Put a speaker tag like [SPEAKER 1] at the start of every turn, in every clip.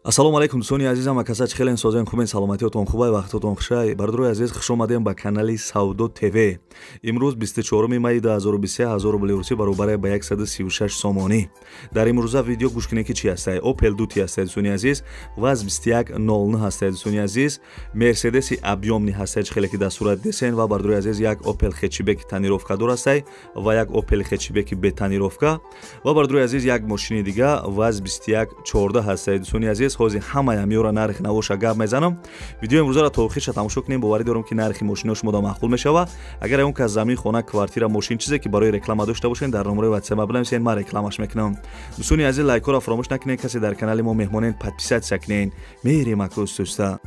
[SPEAKER 1] Ассалому алайкум дӯстони азизам, акаса чӣ хелен созен, хубен, саломатиётон хубай, вақтотон хушай. Бародарои азиз, хуш омадем ба канали Савдо ТВ. Имрӯз 24 майи 2023, 1000 рубли русӣ баробар ба 136 сомонӣ. Дар имрӯза видео гӯш кунед ки чӣ ҳастай. Opel Duty ҳастай дӯстони азиз, ВАЗ 2109 ҳастай дӯстони азиз, Мерседеси объёмный ҳастай чӣ хеле ки дар сурат десен ва бародарои азиз як Opel хэтчбек тонировкадор ҳастай ва як Opel хэтчбеки бетонировка ва бародарои азиз як мошини дига ВАЗ 2114 ҳастай дӯстони азиз. Ҳозир ҳамаи ҳамиёра нархи навоша гап мезанам. Видеои имрӯзаро то охирша тамошо кунем. Боварӣ дорам ки нархи мошино шумода маъқул мешава. Агар он кас замин, хона, квартира, мошин, чизе ки барои реклама дошта бошед, дар номерои WhatsApp бинависед, ман рекламаш мекунам. Дӯстони азиз, лайкҳоро фаромӯш накунед. Касе дар канали мо меҳмонен, подписаться кунед. Мерем акӯстуста.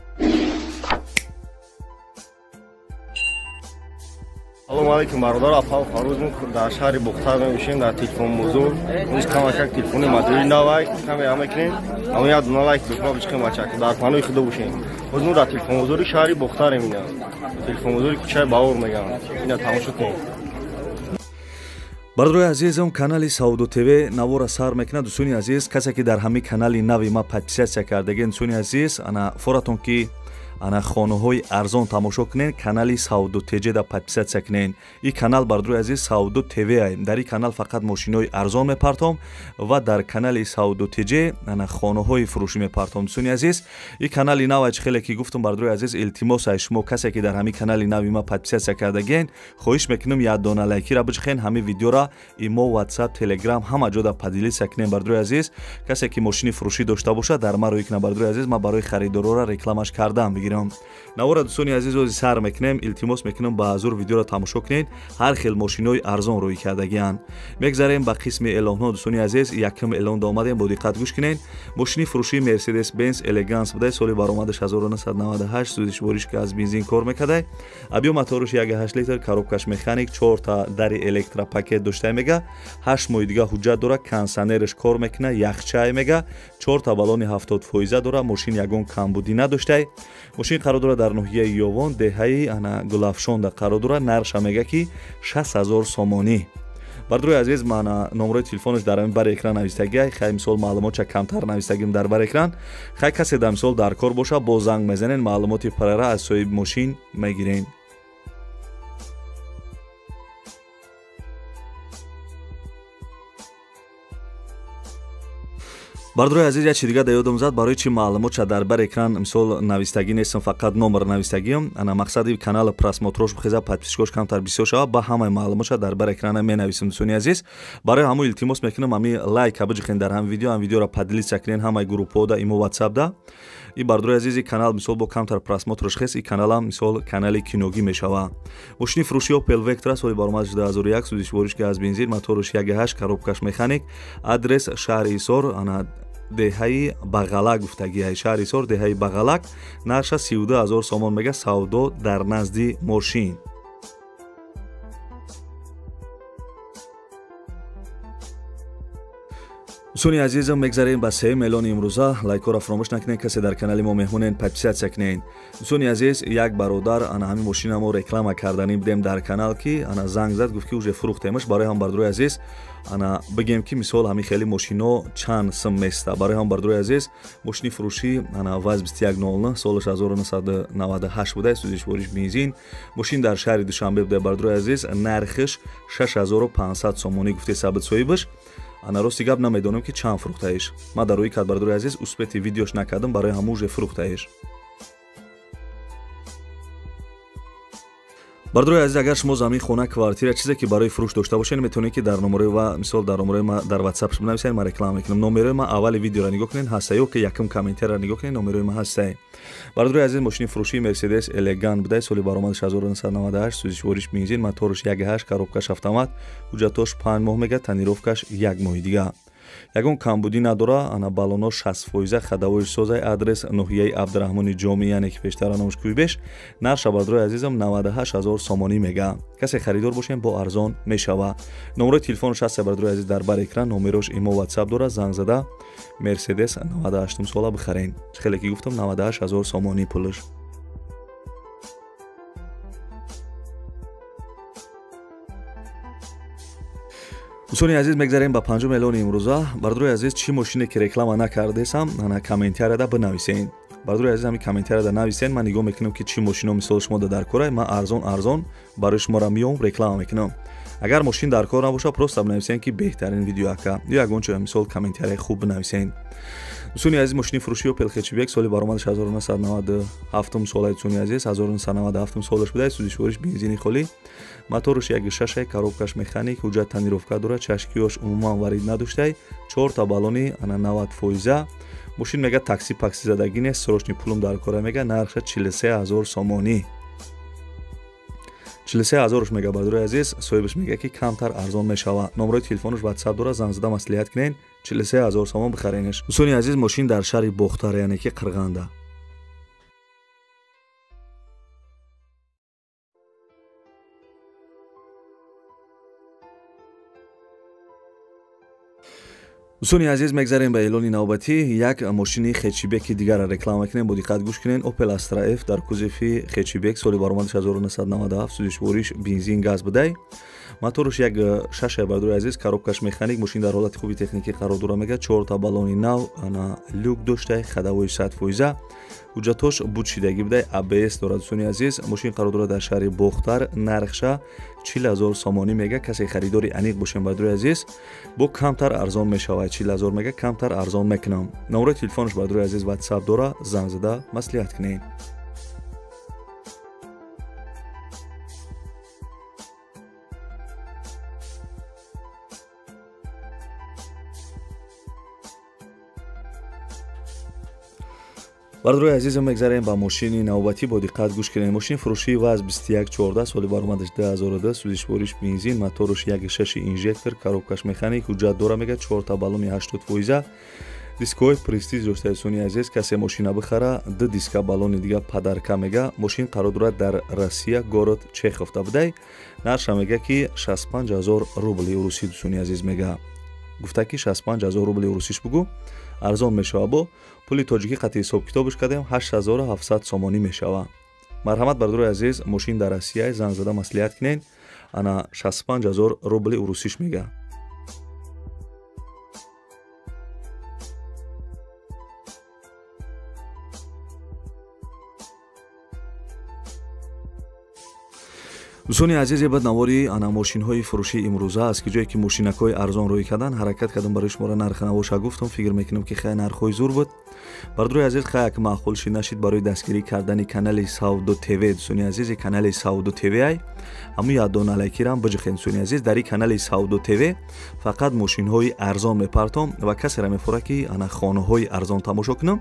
[SPEAKER 2] Салом алейкум бародар, апа Фаруз, мо дар шаҳри Бухтар мебошем, дар телефон бозор. Имрӯз камакак телефони модели навай камера мекунем. Ама як дона лайк дукма бичхем бачак, дар панои худо бошем. Боз мо дар телефон бозори шаҳри Бухтарем, ина. Телефон бозори кӯчаи Баҳор мегӯянд. Ина тамошо кунем.
[SPEAKER 1] Бародарои азизам, канали Савдо ТВ навора сар мекунад. Дӯстони азиз, касе ки дар ҳамин канали нави ма подписаться кардагин, дӯстони азиз, ана форатон ки ана хонаҳои арзон тамошо кунед, канали Савдо ТЖ да подписаться кунед. Ин канал бародарои азиз Савдо ТВ ай. Дар ин канал фақат мошинои арзон мепартом ва дар канали Савдо ТЖ ана хонаҳои фурӯшӣ мепартом. Дӯстони азиз, ин канали нав ай, чӣ хеле ки гуфтам бародарои азиз, илтимос ай шумо касе ки дар ҳамин канали нави ма подписаться кардагин, хоҳиш мекунам як дона лайкира биҷхен, ҳамин видеора имо, WhatsApp, Telegram ҳама ҷода поделиться кунед. Бародарои азиз, касе ки мошини фурӯшӣ дошта бошад, дар ма рӯй кунад. Бародарои азиз, ман барои харидорора рекламаш кардам. Навора дӯстони азиз ози сар мекунем. Илтимос мекунам ба ҳазур видеоро тамошо кунед. Ҳар хел мошинои арзон рӯй кардагианд. Мегзарем ба қисми эълонҳо. Дӯстони азиз, якум эълон омадем, бо диққат гӯш кунед. Мошини фурӯшии Mercedes Benz Elegance буда, соли баромадаш 1998, сӯзишвориш ки аз бензин кор мекарда. Объём мотораш 1.8 литр, коробкаш механик, 4 та дари электропакет дошта мега, 8 моҳи дига ҳуҷҷат дора, кондиционераш кор мекуна, яхчае мега, 4 та баллони 70% дора, мошин ягон камбудӣ надошта. Мошин қарор дорад дар ноҳияи Ёвон, деҳаи ана Гулафшонда қарор дорад. Нархша мега ки 60,000 сомонӣ. Бародарои азиз, ман номерои телефонаш дар ҳамин бар экран навистагиай. Хай мисол маълумотча камтар навистагим дар бар экран. Хай касе дар мисол дар кор боша, бо занг мезанен, маълумоти парара аз соҳиби мошин мегирен. Бародарои азиз, як чи дига да ёдам зад, барои чи маълумотча дар бар экран мисол навистагӣ нестам, фақат номер навистагиам. Ана мақсади канала просмотрош бихеза, подписчикош камтар бисёр шава, ба ҳамаи маълумотча дар бар экрана менависам. Дӯстони азиз, барои ҳамун илтимос мекунам, ҳами лайка биҷихен дар ҳам видео, ҳам видеоро поделиться кунен ҳамаи группҳода, имо, WhatsApp-да. И бародарои азиз, и канал мисол бо камтар просмотрош хес, и каналам мисол канали киногӣ мешава. Мошини фурӯши Opel Vectra, соли баромадаш 2001, сӯзишвориш ки аз бензин, мотораш 1.8, коробкаш механик, адрес шаҳри Ҳисор, ана деҳаи Бағалак гуфтагиай, шаҳри Ҳисор, деҳаи Бағалак. Нархша 32,000 сомон мега, савдо дар назди мошин. Дӯстони азизам, мегзарем ба сеюм эълони имрӯза. Лайкҳоро фаромӯш накунед. Касе дар канали мо меҳмонен, подписаться кунед. Дӯстони азиз, як бародар ана ҳамин мошина мо реклама карданӣ будем дар канал, ки ана занг зад, гуфт ки уже фурӯхтемаш. Барои ҳам бародарои азиз ана бигем ки мисол ҳамин хели мошино чанд сум места. Барои ҳам бародарои азиз, мошини фурӯшӣ ана ВАЗ 2109, солаш 1998 буда, сӯзишвориш бензин. Мошин дар шаҳри Душанбе буда. Бародарои азиз, нархиш 6500 сомонӣ гуфте сабит соҳибаш. Ана рости гап намедонам ки чанд фурӯхтаиш. Ман дар рӯи кард бародарои азиз успети видеош накардам, барои ҳамун уже фурӯхтаиш. Бародарои азиз, агар шумо замин, хона, квартира, чизе ки барои фурӯш дошта бошед, метавонед ки дар номерои ва мисол дар номерои ма дар WhatsApp бинависед, ман реклама мекунам. Номерои ма аввали видеоро нигоҳ кунед, ҳаста ё ки якум комментарияро нигоҳ кунед, номерои ма ҳаста. Бародарои азиз, мошини фурӯшии Mercedes Elegant буда, соли баромадаш 1998, сӯзишвориш бензин, мотораш 1.8, коробкаш автомат, ҳуҷҷатош 5 моҳ мега, тонировкаш 1 моҳи дига. Ягон камбудӣ надора, ана баллоно 60%, ходовоиш созай, адрес ноҳияи Абдураҳмони Ҷомӣ, яъне ки пештара номаш Кӯйбеш. Нархша бародарои азизам 98,000 сомонӣ мега. Касе харидор бошем, бо арзон мешава. Номерои телефонаш ҳаста бародарои азиз дар бар экран, номерош имо, WhatsApp дора, занг зада Mercedes 98 сола бихарен. Чӣ хеле ки гуфтам, 98,000 сомонӣ пулаш. Дӯстони азиз, мегзарем ба панҷум эълони имрӯза. Бародарои азиз, чӣ мошине ки реклама накардесам, ана комментарияда бинависен. Бародарои азиз, ҳамин комментарияда нависен, ман нигоҳ мекунам ки чӣ мошино мисол шумо дар кора, ман арзон арзон барои шуморо меом реклама мекунам. Агар мошин дар кор набоша, просто бинависен ки беҳтарин видео ака, ё ягон чо мисол комментарияи хуб бинависен. Дӯстони азиз, мошини фурӯши Opel Hatchback соли баромадаш 1997 сола, дӯстони азиз, 1997 солаш буда, сӯзишвориш бензини холӣ, мотораш 1.6, коробкаш механик, ҳуҷҷат тонировка дорад, чашкиёш умуман варид надоштай, 4 та баллони ана 90%. Мошин мега такси пакси задагӣ нест, срочный пулум дар кора мега, нархша 43 000 сомонӣ. 43 000-ш мега, бародарои азиз, соҳибаш мега ки камтар арзон мешава. Номерои телефонаш ватсап дорад, занг зада маслиҳат кунед, 43 000 сомон бихаренеш. Дӯстони азиз, мошин дар шаҳри Бохтар, яъне ки Қирғанда. Дӯстони азиз, мегзарем ба эълони навбатӣ. Як мошини хетчбеки дигарро реклама мекунем, бо диққат гӯш кунед. Opel Astra F дар кузови хетчбек, соли баромадаш 1997, сӯзишвориш бензин газ будай, мотораш 1.6, бародарои азиз, коробкаш механик, мошин дар ҳолати хуби техникӣ қарор дора мега, чорта баллони нав, ана люк доштай, ходовой 100%, ҳуҷҷатҳош буд шидагӣ будай, АБС дорад. Дӯстони азиз, мошин қарор дорад дар шаҳри Бохтар, нархша 40 000 сомонӣ мега. Касе харидори аниқ бошем, бародарои азиз, бо камтар арзон мешавад, 40 000 мега, камтар арзон мекунам. Номерои телефонаш, бародарои азиз, ватсап дора, занг зада маслиҳат кунед. Бародарои азизам, мегзарем ба мошини навбатӣ, бо диққат гӯш кунед. Мошини фурӯшии ВАЗ 2114, соли баромадаш 2002, сӯзишвориш бензин, мотораш 1.6 инжектор, коробкаш механик, ҳуҷҷат дора мега, чорта баллони 80%, дискҳои престиж дошта. Дӯстони азиз, касе мошина бихара, ду диска баллони дига подарка мега. Мошин қарор дорад дар Россия, город Чеховта будай, нарша мега ки 65 000 рубли русӣ. Дӯстони азиз, мега, гуфта ки 65 000 рубли русиш бугӯ, арзон мешава. Бо пули тоҷикӣ қатъи ҳисобкитобш кардем, 8700 сомонӣ мешава. Марҳамат, бародарои азиз, мошин дар Россия, занг зада маслиҳат кунед, ана 65 000 рубли русиш мега. Дӯстони азиз, бад навори ана мошинҳои фурӯшии имрӯза аст, ки ҷое ки мошинакҳои арзон рӯй кардан, ҳаракат кардам барои шуморо нархи навоша гуфтам. Фикр мекунам ки хай нархҳои зур буд, бародарои азиз. Хай як маъқул шид нашид, барои дастгирӣ кардани канали Савдо ТВ, дӯстони азиз, канали Савдо ТВ ай ҳамун яддона лайкирам биҷихед. Дӯстони азиз, дар ин канали Савдо ТВ фақат мошинҳои арзон мепартом ва касеро мефорад ки ана хонаҳои арзон тамошо кунам,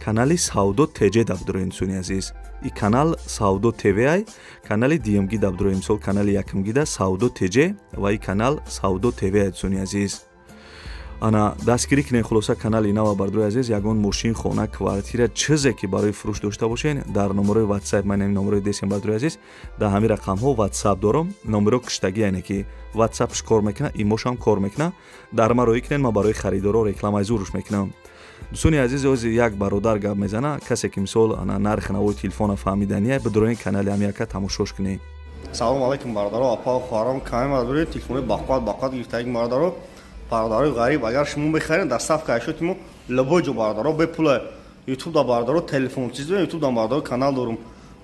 [SPEAKER 1] канали Савдо ТЖ дабдуроем. Дӯстони азиз, и канал Савдо ТВ ай, канали дуюмги дабдуроем, мисол канали якумгида Савдо ТЖ ва и канал Савдо ТВ. Дӯстони азиз, ана дастгирӣ кунед хулоса канали нава. Бародарои азиз, ягон мошин, хона, квартира, чизе ки барои фурӯш дошта бошен, дар номерои ватсап ман номерои десем. Бародарои азиз, дар ҳамин рақамҳо ватсап дорам, номеро киштагӣ, яъне ки ватсапш кор мекунад, имошам кор мекунад. Дар ма роӣ кунед, ман барои харидоро рекламаи зурш мекунам. Дӯстони азиз, ози як бародар гап мезана, касе ки мисол ана нархи навои телефона фаҳмидания, бидуроин канали ҳамяка тамошош кунед.
[SPEAKER 2] Салому алайкум, бародаро, апа, хоҳарам. Каме бародари телефони бақват бақват гирифтагӣ, бародаро, бародарои ғариб, агар шумо мехаред, доставка ашёти мо любой ҷо, бародаро, бепула. Ютуб да, бародаро, телефон чиз, ютуб да, бародаро, канал дорум,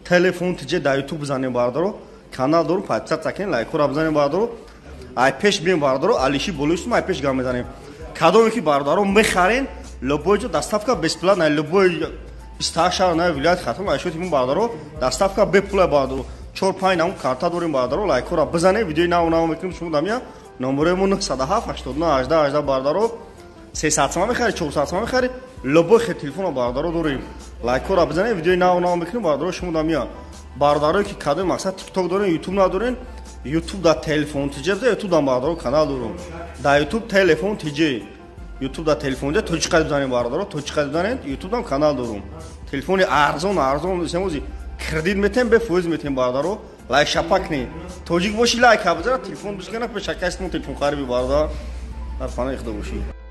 [SPEAKER 2] телефон тиҷе дар ютуб бизанем, бародаро, канал дорум, подписаться кунед, лайкҳоро бизанем, бародаро. Ай пеш бием, бародаро, алиши болои ай пеш гап мезанем. Кадоме ки, бародаро, мехарен, любой ҷо доставка бесплатно, любой 28 шаҳр на вилоят Хатлон ашёти мо, бародаро, доставка бепула, бародаро. Чор панҷ намун карта дорем, бародаро, лайкҳоро бизанем, видеои нав нав мекунем. Шумо дамия номерои мо 907 89 18 18, бародаро. 300 сомон мехари, 400 сомон мехари, любой хе телефона, бародаро, дорем. Лайкҳоро бизанем, видеои нав нав мекунем, бародаро. Шумо дамия бародарое ки кадоми мақсад тикток дорем, ютуб надорем, ютуб да телефон тиҷе бизан, ютуб да, бародаро, канал дорем, дар ютуб телефон тиҷе, ютуб да телефон тоҷиқад бизанем, бародаро, тоҷиқад бизанем, ютуб дам канал дорем. Телефони арзон арзон семози кредит метем, бефоиз метем, бародаро. Лайк шапак не тоҷик боши, лайк бизара, телефон бишкана, пешакастмо телефон хариби, бародар, дар паноҳи худо бошӣ.